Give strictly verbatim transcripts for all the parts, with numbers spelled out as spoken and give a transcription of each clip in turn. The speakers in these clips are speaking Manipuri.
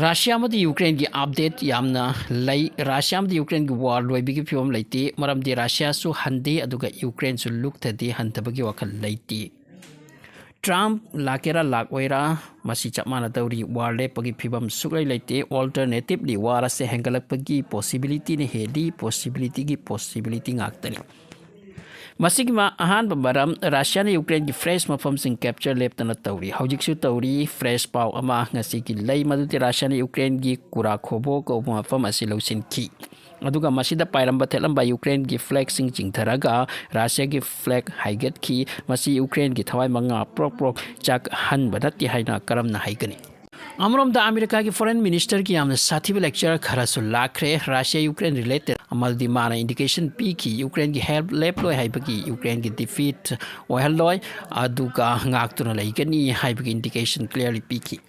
ꯔꯁꯤꯌꯥ ꯑꯃꯗꯤ ꯌꯨꯀ꯭ꯔꯦꯟꯒꯤ ꯑꯞꯗꯦꯠ ꯌꯥꯝꯅ ꯂꯩ꯫ ꯔꯁꯤꯌꯥ ꯑꯃꯗꯤ ꯌꯨꯀ꯭ꯔꯦꯟꯒꯤ ꯋꯥꯔ ꯂꯣꯏꯕꯒꯤ ꯐꯤꯕꯝ ꯂꯩꯇꯦ, ꯃꯔꯝꯗꯤ ꯔꯁꯤꯌꯥꯁꯨ ꯍꯟꯗꯦ ꯑꯗꯨꯒ ꯌꯨꯀ꯭ꯔꯦꯟꯁꯨ ꯂꯨꯛꯊꯗꯦ, ꯍꯟꯊꯕꯒꯤ ꯋꯥꯈꯜ ꯂꯩꯇꯦ꯫ ꯇ꯭ꯔꯝꯞ ꯂꯥꯛꯀꯦꯔꯥ ꯂꯥꯛꯑꯣꯏꯔꯥ, ꯃꯁꯤ ꯆꯞ ꯃꯥꯟꯅ ꯇꯧꯔꯤ꯫ ꯋꯥꯔ ꯂꯦꯞꯄꯒꯤ ꯐꯤꯕꯝ ꯁꯨꯛꯂꯩ ꯂꯩꯇꯦ꯫ ꯑꯣꯜꯇꯔꯅꯦꯇꯤꯚꯂꯤ ꯋꯥꯔ ꯑꯁꯦ ꯍꯦꯟꯒꯠꯂꯛꯄꯒꯤ ꯄꯣꯁꯤꯕꯤꯂꯤꯇꯤꯅ ꯍꯦꯜꯂꯤ, ꯄꯣꯁꯤꯕꯤꯂꯤꯇꯤꯒꯤ ꯄꯣꯁꯤꯕꯤꯂꯤꯇꯤ ꯉꯥꯛꯇꯅꯤ꯫ ꯃꯁꯤꯒꯤ ꯃ-, ꯑꯍꯥꯟꯕ ꯃꯔꯝ, ꯔꯁꯤꯌꯥꯅ ꯌꯨꯀ꯭ꯔꯦꯟꯒꯤ ꯐ꯭ꯔꯦꯁ ꯃꯐꯝꯁꯤꯡ ꯀꯦꯞꯆꯔ ꯂꯦꯞꯇꯅ ꯇꯧꯔꯤ꯫ ꯍꯧꯖꯤꯛꯁꯨ ꯇꯧꯔꯤ꯫ ꯐ꯭ꯔꯦꯁ ꯄꯥꯎ ꯑꯃ ꯉꯁꯤꯒꯤ ꯂꯩ, ꯃꯗꯨꯗꯤ ꯔꯁꯤꯌꯥꯅ ꯌꯨꯀ꯭ꯔꯦꯟꯒꯤ ꯀꯨꯔꯥꯈꯣꯕꯣ ꯀꯧꯕ ꯃꯐꯝ ꯑꯁꯤ ꯂꯧꯁꯤꯟꯈꯤ꯫ ꯑꯗꯨꯒ ꯃꯁꯤꯗ ꯄꯥꯏꯔꯝꯕ ꯊꯦꯠꯂꯝꯕ ꯌꯨꯀ꯭ꯔꯦꯟꯒꯤ ꯐ꯭ꯂꯦꯒꯁꯤꯡ ꯆꯤꯡꯊꯔꯒ ꯔꯁꯤꯌꯥꯒꯤ ꯐ꯭ꯂꯦꯒ ꯍꯥꯏꯒꯠꯈꯤ꯫ ꯃꯁꯤ ꯌꯨꯀ꯭ꯔꯦꯟꯒꯤ ꯊꯋꯥꯏ ꯃꯉꯥ ꯄ꯭ꯔꯣꯛ ꯄ꯭ꯔꯣꯛ ꯆꯥꯛꯍꯟꯕ ꯅꯠꯇꯦ ꯍꯥꯏꯅ ꯀꯔꯝꯅ ꯍꯥꯏꯒꯅꯤ? ꯑꯃꯔꯣꯝꯗ ꯑꯃꯦꯔꯤꯀꯥꯒꯤ ꯐꯣꯔꯦꯟ ꯃꯤꯅꯤꯁꯇꯔꯒꯤ ꯌꯥꯝꯅ ꯁꯥꯊꯤꯕ ꯂꯦꯛꯆꯔ ꯈꯔꯁꯨ ꯂꯥꯛꯈ꯭ꯔꯦ꯫ ꯔꯁꯤꯌꯥ ꯌꯨꯀ꯭ꯔꯦꯟ ꯔꯤꯂꯦꯇꯦꯗ ꯑꯃꯗꯤ ꯃꯥꯅ ꯏꯟꯗꯤꯀꯦꯁꯟ ꯄꯤꯈꯤ, ꯌꯨꯀ꯭ꯔꯦꯟꯒꯤ ꯍꯦꯜꯞ ꯂꯦꯞꯂꯣꯏ ꯍꯥꯏꯕꯒꯤ, ꯌꯨꯀ꯭ꯔꯦꯟꯒꯤ ꯗꯤꯐꯤꯠ ꯑꯣꯏꯍꯜꯂꯣꯏ, ꯑꯗꯨꯒ ꯉꯥꯛꯇꯨꯅ ꯂꯩꯒꯅꯤ ꯍꯥꯏꯕꯒꯤ ꯏꯟꯗꯤꯀꯦꯁꯟ ꯀ꯭ꯂꯤꯌꯔꯂꯤ ꯄꯤꯈꯤ꯫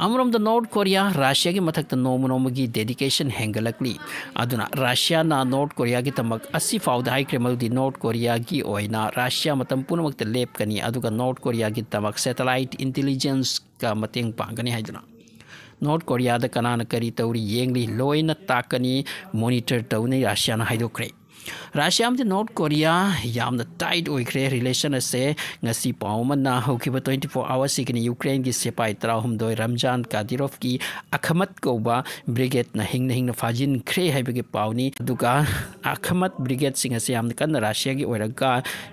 ꯑꯃꯔꯣꯝꯗ ꯅꯣꯔꯠ ꯀꯣꯔꯤꯌꯥ ꯔꯁꯤꯌꯥꯒꯤ ꯃꯊꯛꯇ ꯅꯣꯡꯃ ꯅꯣꯡꯃꯒꯤ ꯗꯦꯗꯤꯀꯦꯁꯟ ꯍꯦꯟꯒꯠꯂꯛꯂꯤ꯫ ꯑꯗꯨꯅ ꯔꯁꯤꯌꯥꯅ ꯅꯣꯔꯠ ꯀꯣꯔꯤꯌꯥꯒꯤꯗꯃꯛ ꯑꯁꯤ ꯐꯥꯎꯗ ꯍꯥꯏꯈ꯭ꯔꯦ, ꯃꯗꯨꯗꯤ ꯅꯣꯔꯠ ꯀꯣꯔꯤꯌꯥꯒꯤ ꯑꯣꯏꯅ ꯔꯁꯤꯌꯥ ꯃꯇꯝ ꯄꯨꯝꯅꯃꯛꯇ ꯂꯦꯞꯀꯅꯤ, ꯑꯗꯨꯒ ꯅꯣꯔꯠ ꯀꯣꯔꯤꯌꯥꯒꯤꯗꯃꯛ ꯁꯦꯇꯦꯂꯥꯏꯠ ꯏꯟꯇꯦꯂꯤꯖꯦꯟꯁꯀ ꯃꯇꯦꯡ ꯄꯥꯡꯒꯅꯤ ꯍꯥꯏꯗꯨꯅ꯫ ꯅꯣꯔꯠ ꯀꯣꯔꯤꯌꯥꯗ ꯀꯅꯥꯅ ꯀꯔꯤ ꯇꯧꯔꯤ ꯌꯦꯡꯂꯤ, ꯂꯣꯏꯅ ꯇꯥꯛꯀꯅꯤ, ꯃꯣꯅꯤꯇꯔ ꯇꯧꯅꯤ, ꯔꯁꯤꯌꯥꯅ ꯍꯥꯏꯗꯣꯛꯈ꯭ꯔꯦ꯫ ꯔꯁꯤꯌꯥ ꯑꯃꯗꯤ ꯅꯣꯔꯠ ꯀꯣꯔꯤꯌꯥ ꯌꯥꯝꯅ ꯇꯥꯏꯠ ꯑꯣꯏꯈ꯭ꯔꯦ ꯔꯤꯂꯦꯁꯟ ꯑꯁꯦ꯫ ꯉꯁꯤ ꯄꯥꯎ ꯑꯃꯅ ꯍꯧꯈꯤꯕ ꯇ꯭ꯋꯦꯟꯇꯤ ꯐꯣꯔ ꯑꯋꯥꯔꯁꯤꯒꯤꯅ ꯌꯨꯀ꯭ꯔꯦꯟꯒꯤ ꯁꯤꯄꯥꯏ ꯇꯔꯥꯍꯨꯝꯗꯣꯏ ꯔꯝꯖꯥꯟ ꯀꯥꯗꯤꯔꯣꯐꯀꯤ ꯑꯈꯃꯠ ꯀꯧꯕ ꯕ꯭ꯔꯤꯒꯦꯗꯅ ꯍꯤꯡꯅ ꯍꯤꯡꯅ ꯐꯥꯖꯤꯟꯈ꯭ꯔꯦ ꯍꯥꯏꯕꯒꯤ ꯄꯥꯎꯅꯤ꯫ ꯑꯗꯨꯒ ꯑꯈꯃꯠ ꯕ꯭ꯔꯤꯒꯦꯗꯁꯤꯡ ꯑꯁꯤ ꯌꯥꯝꯅ ꯀꯟꯅ ꯔꯁꯤꯌꯥꯒꯤ ꯑꯣꯏꯔꯒ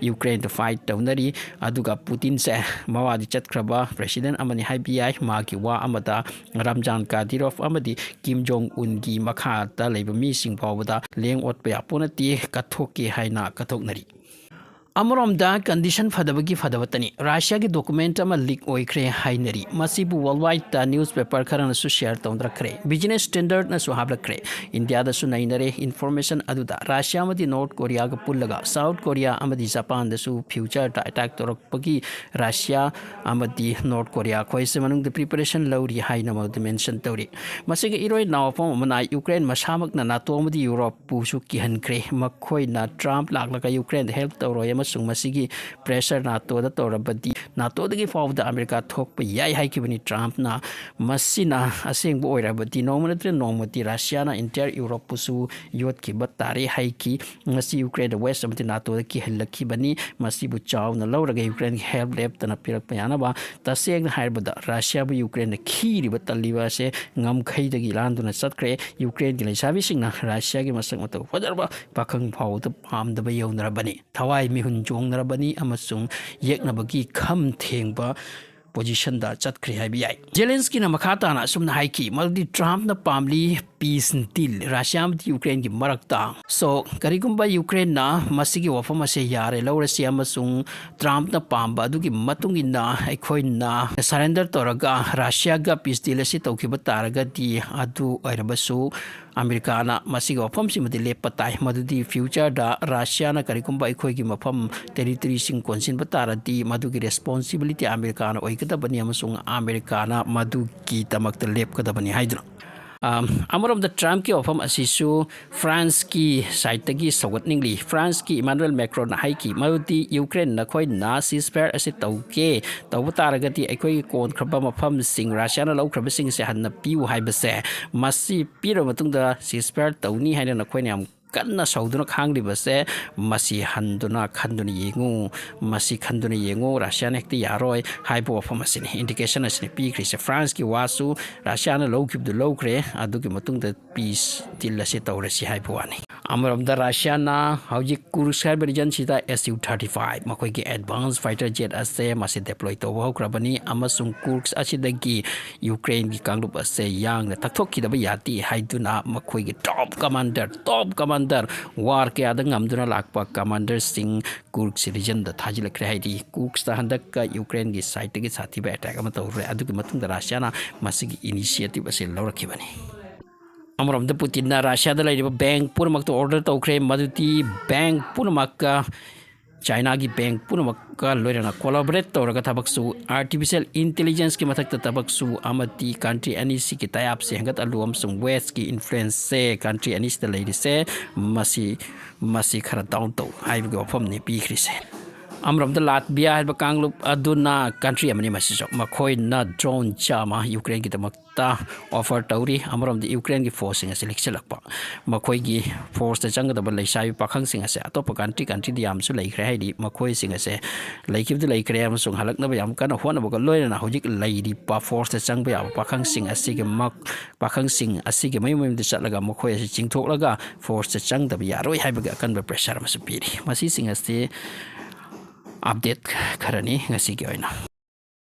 ꯌꯨꯀ꯭ꯔꯦꯟꯗ ꯐꯥꯏꯠ ꯇꯧꯅꯔꯤ꯫ ꯑꯗꯨꯒ ꯄꯨꯇꯤꯟꯁꯦ ꯃꯋꯥꯗꯤ ꯆꯠꯈ꯭ꯔꯕ ꯄ꯭ꯔꯦꯁꯤꯗꯦꯟ ꯑꯃꯅꯤ ꯍꯥꯏꯕ ꯌꯥꯏ꯫ ꯃꯥꯒꯤ ꯋꯥ ꯑꯃꯗ ꯔꯝꯖꯥꯟ ꯀꯥꯗꯤꯔꯣꯐ ꯑꯃꯗꯤ ꯀꯤꯝ ꯖꯣꯡ ꯎꯟꯒꯤ ꯃꯈꯥꯗ ꯂꯩꯕ ꯃꯤꯁꯤꯡ ꯐꯥꯎꯕꯗ ꯂꯦꯡ ꯑꯣꯠꯄ ꯌꯥꯄꯣ ꯅꯠꯇꯦ, ꯀꯠꯊꯣꯛꯀꯦ ꯍꯥꯏꯅ ꯀꯠꯊꯣꯛꯅꯔꯤ꯫ ꯑꯃꯔꯣꯝꯗ ꯀꯟꯗꯤꯁꯟ ꯐꯗꯕꯒꯤ ꯐꯗꯕꯇꯅꯤ, ꯔꯁꯤꯌꯥꯒꯤ ꯗꯣꯀꯨꯃꯦꯟꯠ ꯑꯃ ꯂꯤꯛ ꯑꯣꯏꯈ꯭ꯔꯦ ꯍꯥꯏꯅꯔꯤ꯫ ꯃꯁꯤꯕꯨ ꯋꯥꯔꯜ ꯋꯥꯏꯗꯇ ꯅ꯭ꯌꯨꯁ ꯄꯦꯄꯔ ꯈꯔꯅꯁꯨ ꯁꯤꯌꯔ ꯇꯧꯅꯔꯛꯈ꯭ꯔꯦ, ꯕꯤꯖꯤꯅꯦꯁ ꯁ꯭ꯇꯦꯟꯗꯔꯗꯅꯁꯨ ꯍꯥꯞꯂꯛꯈ꯭ꯔꯦ꯫ ꯏꯟꯗꯤꯌꯥꯗꯁꯨ ꯅꯩꯅꯔꯦ꯫ ꯏꯟꯐꯣꯔꯃꯦꯁꯟ ꯑꯗꯨꯗ ꯔꯁꯤꯌꯥ ꯑꯃꯗꯤ ꯅꯣꯔꯠ ꯀꯣꯔꯤꯌꯥꯒ ꯄꯨꯜꯂꯒ ꯁꯥꯎꯠ ꯀꯣꯔꯤꯌꯥ ꯑꯃꯗꯤ ꯖꯄꯥꯟꯗꯁꯨ ꯐ꯭ꯌꯨꯆꯔꯗ ꯑꯦꯇꯥꯛ ꯇꯧꯔꯛꯄꯒꯤ ꯔꯁꯤꯌꯥ ꯑꯃꯗꯤ ꯅꯣꯔꯠ ꯀꯣꯔꯤꯌꯥ ꯑꯩꯈꯣꯏꯁꯦ ꯃꯅꯨꯡꯗ ꯄ꯭ꯔꯤꯄꯦꯔꯦꯁꯟ ꯂꯧꯔꯤ ꯍꯥꯏꯅ ꯃꯗꯨ ꯃꯦꯟꯁꯟ ꯇꯧꯔꯤ꯫ ꯃꯁꯤꯒꯤ ꯏꯔꯣꯏ ꯅꯥꯎ ꯋꯥꯐꯝ ꯑꯃꯅ ꯌꯨꯀ꯭ꯔꯦꯟ ꯃꯁꯥꯃꯛꯅ ꯅꯥꯇꯣ ꯑꯃꯗꯤ ꯌꯨꯔꯣꯞꯄꯨꯁꯨ ꯀꯤꯍꯟꯈ꯭ꯔꯦ꯫ ꯃꯈꯣꯏꯅ ꯇ꯭ꯔꯝꯞ ꯂꯥꯛꯂꯒ ꯌꯨꯀ꯭ꯔꯦꯟꯗ ꯍꯦꯜꯞ ꯇꯧꯔꯣꯏ ꯑꯃꯁꯨꯡ ꯑꯃꯁꯨꯡ ꯃꯁꯤꯒꯤ pressure NATOꯗ ꯇꯧꯔꯕꯗꯤ NATOꯗꯒꯤ ꯐꯥꯎꯕꯗ ꯑꯃꯦꯔꯤꯀꯥ ꯊꯣꯛꯄ ꯌꯥꯏ ꯍꯥꯏꯈꯤꯕꯅꯤ ꯇ꯭ꯔꯝꯞꯅ꯫ ꯃꯁꯤꯅ ꯑꯁꯦꯡꯕ ꯑꯣꯏꯔꯕꯗꯤ ꯅꯣꯡꯃ ꯅꯠꯇ꯭ꯔꯒ ꯅꯣꯡꯃꯗꯤ ꯔꯁꯤꯌꯥꯅ entire ꯌꯨꯔꯣꯞꯄꯨꯁꯨ ꯌꯣꯠꯈꯤꯕ ꯇꯥꯔꯦ ꯍꯥꯏꯈꯤ꯫ ꯃꯁꯤ ꯌꯨꯀ꯭ꯔꯦꯟꯗ West ꯑꯃꯗꯤ NATOꯗ ꯀꯤꯍꯜꯂꯛꯈꯤꯕꯅꯤ꯫ ꯃꯁꯤꯕꯨ ꯆꯥꯎꯅ ꯂꯧꯔꯒ ꯌꯨꯀ꯭ꯔꯦꯟꯒꯤ help ꯂꯦꯞꯇꯅ ꯄꯤꯔꯛꯄ ꯌꯥꯅꯕ꯫ ꯇꯁꯦꯡꯅ ꯍꯥꯏꯔꯕꯗ ꯔꯁꯤꯌꯥꯕꯨ ꯌꯨꯀ꯭ꯔꯦꯟꯅ ꯈꯤꯔꯤꯕ ꯇꯜꯂꯤꯕ ꯑꯁꯦ ꯉꯝꯈꯩꯗꯒꯤ ꯂꯥꯟꯗꯨꯅ ꯆꯠꯈ꯭ꯔꯦ꯫ ꯌꯨꯀ꯭ꯔꯦꯟꯒꯤ ꯂꯩꯁꯥꯕꯤꯁꯤꯡꯅ ꯔꯁꯤꯌꯥꯒꯤ ꯃꯁꯛ ꯃꯇꯧ ꯐꯖꯔꯕ ꯄꯥꯈꯪ ꯐꯥꯎꯕꯗ ꯄꯥꯝꯗꯕ ꯌꯧꯅꯔꯕꯅꯤ꯫ ꯊꯋꯥꯏ ꯃꯤꯍꯨꯟ ꯆꯣꯡꯅꯔꯕꯅꯤ ꯑꯃꯁꯨꯡ ꯌꯦꯛꯅꯕꯒꯤ ꯈꯝ ꯊꯦꯡꯕ positionꯗ ꯆꯠꯈ꯭ꯔꯦ ꯍꯥꯏꯕ ꯌꯥꯏ꯫ ꯖꯦꯂꯦꯟꯁꯀꯤꯅ ꯃꯈꯥ ꯇꯥꯅ ꯑꯁꯨꯝꯅ ꯍꯥꯏꯈꯤ, ꯃꯗꯨꯗꯤ ꯇ꯭ꯔꯝꯞꯅ ꯄꯥꯝꯂꯤ peace deal ꯔꯁꯤꯌꯥ ꯑꯃꯗꯤ ꯌꯨꯀ꯭ꯔꯦꯟꯒꯤ ꯃꯔꯛꯇ꯫ So, ꯀꯔꯤꯒꯨꯝꯕ ꯌꯨꯀ꯭ꯔꯦꯟꯅ ꯃꯁꯤꯒꯤ ꯋꯥꯐꯝ ꯑꯁꯦ ꯌꯥꯔꯦ ꯂꯧꯔꯁꯤ ꯑꯃꯁꯨꯡ ꯇ꯭ꯔꯝꯞꯅ ꯄꯥꯝꯕ ꯑꯗꯨꯒꯤ ꯃꯇꯨꯡ ꯏꯟꯅ ꯑꯩꯈꯣꯏꯅ surrender ꯇꯧꯔꯒ ꯔꯁꯤꯌꯥꯒ peace deal ꯑꯁꯤ ꯇꯧꯈꯤꯕ ꯇꯥꯔꯒꯗꯤ, ꯑꯗꯨ ꯑꯣꯏꯔꯕꯁꯨ ꯑꯃꯦꯔꯤꯀꯥꯅ ꯃꯁꯤꯒꯤ ꯋꯥꯐꯝꯁꯤꯃꯗꯤ ꯂꯦꯞꯄ ꯇꯥꯏ, ꯃꯗꯨꯗꯤ futureꯗ ꯔꯁꯤꯌꯥꯅ ꯀꯔꯤꯒꯨꯝꯕ ꯑꯩꯈꯣꯏꯒꯤ ꯃꯐꯝ territoryꯁꯤꯡ ꯀꯣꯟꯁꯤꯟꯕ ꯇꯥꯔꯗꯤ, ꯃꯗꯨꯒꯤ responsibility ꯑꯃꯦꯔꯤꯀꯥꯅ ꯑꯣꯏꯒꯗꯕꯅꯤ ꯑꯃꯁꯨꯡ ꯑꯃꯦꯔꯤꯀꯥꯅ ꯃꯗꯨꯒꯤꯗꯃꯛꯇ ꯂꯦꯞꯀꯗꯕꯅꯤ ꯍꯥꯏꯗꯨꯅ꯫ ꯑꯝ, ꯑꯃꯔꯣꯝꯗ ꯇ꯭ꯔꯝꯞꯀꯤ ꯋꯥꯐꯝ ꯑꯁꯤꯁꯨ ꯐ꯭ꯔꯥꯟꯁꯀꯤ sideꯇꯒꯤ ꯁꯧꯒꯠꯅꯤꯡꯂꯤ꯫ ꯐ꯭ꯔꯥꯟꯁꯀꯤ ꯏꯃꯥꯅꯨꯑꯦꯜ ꯃꯦꯀ꯭ꯔꯣꯟꯅ ꯍꯥꯏꯈꯤ, ꯃꯗꯨꯗꯤ ꯌꯨꯀ꯭ꯔꯦꯟ ꯅꯈꯣꯏꯅ ceasefire ꯑꯁꯤ ꯇꯧꯒꯦ, ꯇꯧꯕ ꯇꯥꯔꯒꯗꯤ ꯑꯩꯈꯣꯏꯒꯤ ꯀꯣꯟꯈ꯭ꯔꯕ ꯃꯐꯝꯁꯤꯡ, ꯔꯁꯤꯌꯥꯅ ꯂꯧꯈ꯭ꯔꯕꯁꯤꯡꯁꯦ ꯍꯟꯅ ꯄꯤꯌꯨ ꯍꯥꯏꯕꯁꯦ, ꯃꯁꯤ ꯄꯤꯔꯕ ꯃꯇꯨꯡꯗ ceasefire ꯇꯧꯅꯤ ꯍꯥꯏꯅ ꯅꯈꯣꯏꯅ ꯌꯥꯝ ꯀꯟꯅ ꯁꯧꯗꯨꯅ ꯈꯥꯡꯂꯤꯕꯁꯦ, ꯃꯁꯤ ꯍꯟꯗꯨꯅ ꯈꯟꯗꯨꯅ ꯌꯦꯡꯉꯨ, ꯃꯁꯤ ꯈꯟꯗꯨꯅ ꯌꯦꯡꯉꯨ, ꯔꯁꯤꯌꯥꯅ ꯍꯦꯛꯇ ꯌꯥꯔꯣꯏ ꯍꯥꯏꯕ ꯋꯥꯐꯝ ꯑꯁꯤꯅꯤ, indication ꯑꯁꯤꯅꯤ ꯄꯤꯈ꯭ꯔꯤꯁꯦ꯫ ꯐ꯭ꯔꯥꯟꯁꯀꯤ ꯋꯥꯁꯨ ꯔꯁꯤꯌꯥꯅ ꯂꯧꯈꯤꯕꯗꯨ ꯂꯧꯈ꯭ꯔꯦ, ꯑꯗꯨꯒꯤ ꯃꯇꯨꯡꯗ peace deal ꯑꯁꯤ ꯇꯧꯔꯁꯤ ꯍꯥꯏꯕ ꯋꯥꯅꯤ꯫ ꯑꯃꯔꯣꯝꯗ ꯔꯁꯤꯌꯥꯅ ꯍꯧꯖꯤꯛ ꯀꯨꯔꯁ ꯍꯥꯏꯕ regionꯁꯤꯗ Su thirty five, ꯃꯈꯣꯏꯒꯤ advance fighter jet ꯑꯁꯦ ꯃꯁꯤ deploy ꯇꯧꯕ ꯍꯧꯈ꯭ꯔꯕꯅꯤ ꯑꯃꯁꯨꯡ ꯀꯨꯔꯁ ꯑꯁꯤꯗꯒꯤ ꯌꯨꯀ꯭ꯔꯦꯟꯒꯤ ꯀꯥꯡꯂꯨꯞ ꯑꯁꯦ ꯌꯥꯡꯅ ꯊꯛꯊꯣꯛꯈꯤꯗꯕ ꯌꯥꯗꯦ ꯍꯥꯏꯗꯨꯅ ꯃꯈꯣꯏꯒꯤ top commander, top commander, war ꯀꯌꯥꯗ ꯉꯝꯗꯨꯅ ꯂꯥꯛꯄ commanderꯁꯤꯡ ꯀꯨꯔꯁ regionꯗ ꯊꯥꯖꯤꯜꯂꯛꯈ꯭ꯔꯦ꯫ ꯍꯥꯏꯗꯤ ꯀꯨꯔꯁꯇ ꯍꯟꯗꯛꯀ ꯌꯨꯀ꯭ꯔꯦꯟꯒꯤ sideꯇꯒꯤ ꯁꯥꯊꯤꯕ attack ꯑꯃ ꯇꯧꯔꯨꯔꯦ꯫ ꯑꯗꯨꯒꯤ ꯃꯇꯨꯡꯗ ꯔꯁꯤꯌꯥꯅ ꯃꯁꯤꯒꯤ initiative ꯑꯁꯤ ꯂꯧꯔꯛꯈꯤꯕꯅꯤ꯫ ꯑꯃꯔꯣꯝꯗ ꯄꯨꯇꯤꯟꯅ ꯔꯁꯤꯌꯥꯗ ꯂꯩꯔꯤꯕ bank ꯄꯨꯝꯅꯃꯛꯇ order ꯇꯧꯈ꯭ꯔꯦ, ꯃꯗꯨꯗꯤ bank ꯄꯨꯝꯅꯃꯛꯀ ꯆꯥꯏꯅꯥꯒꯤ ꯕꯦꯡꯛ ꯄꯨꯝꯅꯃꯛꯀ ꯂꯣꯏꯅꯅ ꯀꯣꯂꯥꯕꯣꯔꯦꯠ ꯇꯧꯔꯒ ꯊꯕꯛꯁꯨ, ꯑꯥꯔꯇꯤꯐꯤꯁꯤꯌꯦꯜ ꯏꯟꯇꯦꯂꯤꯖꯦꯟꯁꯀꯤ ꯃꯊꯛꯇ ꯊꯕꯛꯁꯨ ꯑꯃꯗꯤ ꯀꯟꯇ꯭ꯔꯤ ꯑꯅꯤꯁꯤꯒꯤ ꯇꯥꯏ ꯑꯞꯁꯦ ꯍꯦꯟꯒꯠꯍꯜꯂꯨ ꯑꯃꯁꯨꯡ ꯋꯦꯁꯀꯤ ꯏꯟꯐ꯭ꯂꯨꯌꯦꯟꯁꯁꯦ ꯀꯟꯇ꯭ꯔꯤ ꯑꯅꯤꯁꯤꯗ ꯂꯩꯔꯤꯁꯦ ꯃꯁꯤ, ꯃꯁꯤ ꯈꯔ ꯗꯥꯎꯟ ꯇꯧ ꯍꯥꯏꯕꯒꯤ ꯋꯥꯐꯝꯅꯤ ꯄꯤꯈ꯭ꯔꯤꯁꯦ꯫ ꯑꯃꯔꯣꯝꯗ ꯂꯥꯠꯚꯤꯌꯥ ꯍꯥꯏꯕ ꯀꯥꯡꯂꯨꯞ ꯑꯗꯨꯅ ꯀꯟꯇ꯭ꯔꯤ ꯑꯃꯅꯤ ꯃꯁꯤꯁꯨ꯫ ꯃꯈꯣꯏꯅ ꯗ꯭ꯔꯣꯟ ꯆꯥꯝꯃ ꯌꯨꯀ꯭ꯔꯦꯟꯒꯤꯗꯃꯛꯇ ꯑꯣꯐꯔ ꯇꯧꯔꯤ꯫ ꯑꯃꯔꯣꯝꯗ ꯌꯨꯀ꯭ꯔꯦꯟꯒꯤ ꯐꯣꯔꯁꯁꯤꯡ ꯑꯁꯤ ꯂꯤꯛꯁꯤꯜꯂꯛꯄ, ꯃꯈꯣꯏꯒꯤ ꯐꯣꯔꯁꯇ ꯆꯪꯒꯗꯕ ꯂꯩꯁꯥꯕꯤ ꯄꯥꯈꯪꯁꯤꯡ ꯑꯁꯦ ꯑꯇꯣꯞꯄ ꯀꯟꯇ꯭ꯔꯤ, ꯀꯟꯇ꯭ꯔꯤꯗ ꯌꯥꯝꯁꯨ ꯂꯩꯈ꯭ꯔꯦ, ꯍꯥꯏꯗꯤ ꯃꯈꯣꯏꯁꯤꯡ ꯑꯁꯦ ꯂꯩꯈꯤꯕꯗꯤ ꯂꯩꯈ꯭ꯔꯦ ꯑꯃꯁꯨꯡ ꯍꯜꯂꯛꯅꯕ ꯌꯥꯝ ꯀꯟꯅ ꯍꯣꯠꯅꯕꯒ ꯂꯣꯏꯅꯅ ꯍꯧꯖꯤꯛ ꯂꯩꯔꯤꯕ ꯐꯣꯔꯁꯇ ꯆꯪꯕ ꯌꯥꯕ ꯄꯥꯈꯪꯁꯤꯡ ꯑꯁꯤꯒꯤ ꯃꯛ-, ꯄꯥꯈꯪꯁꯤꯡ ꯑꯁꯤꯒꯤ ꯃꯌꯨꯝ ꯃꯌꯨꯝꯗ ꯆꯠꯂꯒ ꯃꯈꯣꯏ ꯑꯁꯤ ꯆꯤꯡꯊꯣꯛꯂꯒ ꯐꯣꯔꯁꯇ ꯆꯪꯗꯕ ꯌꯥꯔꯣꯏ ꯍꯥꯏꯕꯒꯤ ꯑꯀꯟꯕ ꯄ꯭ꯔꯦꯁꯔ ꯑꯃꯁꯨ ꯄꯤꯔꯤ꯫ ꯃꯁꯤꯁꯤꯡ ꯑꯁꯤ ꯑꯞꯗꯦꯠ ꯈꯔꯅꯤ ꯉꯁꯤꯒꯤ ꯑꯣꯏꯅ꯫